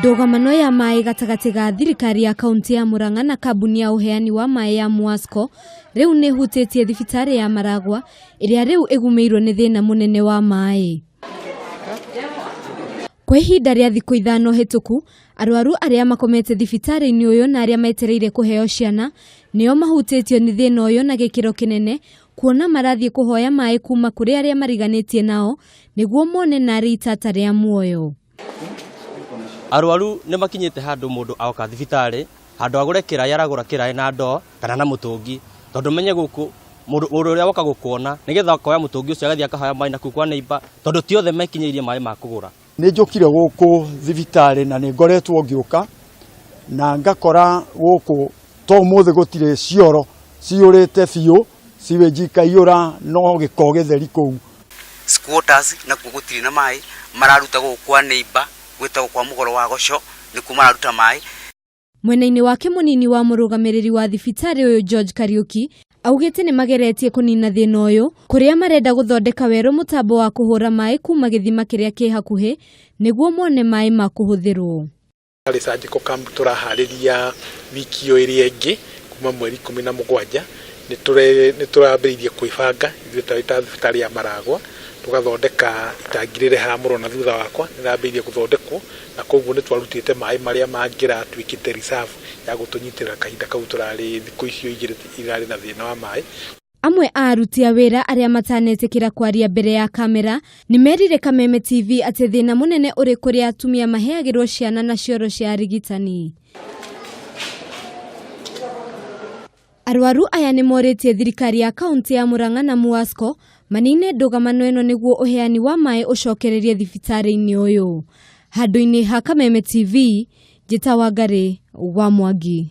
Ndũgamano ya maĩ gatagatĩ ga thirikari ya kaunti ya Murang'a na kambuni ya ũheani wa maĩ ya Muasco rĩu nĩ ĩhutĩtie thibitarĩ ya Maragwa ĩrĩa rĩu ĩgũmĩirwo nĩ thĩna mũnene wa maĩ. Kwa ihinda rĩa thikũ 5 hĩtũku, arwaru arĩa makomete thibitarĩ-inĩ ũyũ na arĩa metereire kũheo ciana nĩo mahutĩtio nĩ thĩna ũyũ na gĩkĩro kĩnene, kuona marathiĩ kũhoya maĩ kuma kũrĩ arĩa mariganĩtie nao nĩguo mone narĩ itata rĩa muoyo. Arwaru nĩ makinyĩte handũ mũndũ aoka thibitarĩ, handũ agũre kĩraĩ aragũra kĩraĩ na ndoo kana na mũtũngi, tondũ menye gũkũ mũndũ ũrĩa woka gũkuona nĩgetha akoya mũtũngi ũcio agathiĩ akahoya maĩ nakuo kwa neighbor, tondũ ti othe mekinyĩirie maĩ ma kũgũra. Nĩ njũkire gũkũ thibitarĩ na nĩ ngoretwo ngĩũka na ngakora gũkũ to ũmũthĩ gũtirĩ cioro ciyũrĩte biũ, sewage ikaiyũra no gĩko gĩtheri kũu. Squatters nakuo gũtirĩ na maĩ, mararuta gũkũ kwa neighbor gwĩtagwo kwa Mũgoro wa Goco, nĩkuo mararuta maĩ. Mwena-inĩ wake mũnini wa mũrũgamĩrĩri wa thibitarĩ ũyũ George Kariuki augĩte nĩ mageretie kũnina thĩna ũyũ kũrĩa marenda gũthondeka werũ mũtambo wa kũhũra maĩ kuma gĩthima kĩrĩa kĩ hakuhĩ nĩguo mone maĩ ma kũhũthĩrwo. Harĩ surgical camp tũraharĩria wiki ĩyo ĩrĩa ĩngĩ kuma mweri 17 nĩ tũrambĩrĩirie kwĩbanga ithuĩ ta thibitarĩ ya Maragwa tũgathondeka itangi rĩrĩa haha mũrona thutha wakwa nĩrambĩrĩirie gũthondekwo na koguo nĩ twarutĩte maĩ marĩa mangĩratuĩkĩte reserve ya gũtũnyitĩrĩra kahinda kau tũrarĩ thikũ icio igĩrĩ irarĩ na thĩna wa maĩ. Amwe a aruti a wĩra arĩa matanetĩkĩra kwaria mbere ya kamera nĩ merire Kameme TV atĩ thĩna mũnene ũrĩ kũrĩa atumia maheagĩrwo ciana na cioro cia arigitani. Arwaru aya nĩ morĩtie thirikari ya kaunti ya Murang'a na Muasco manine ndũgamano ĩno nĩguo ũheani wa maĩ ũcokererie thibitarĩ-inĩ ũyũ. Handũ-inĩ ha Kameme TV, Njĩta Wangari wa Mwangi.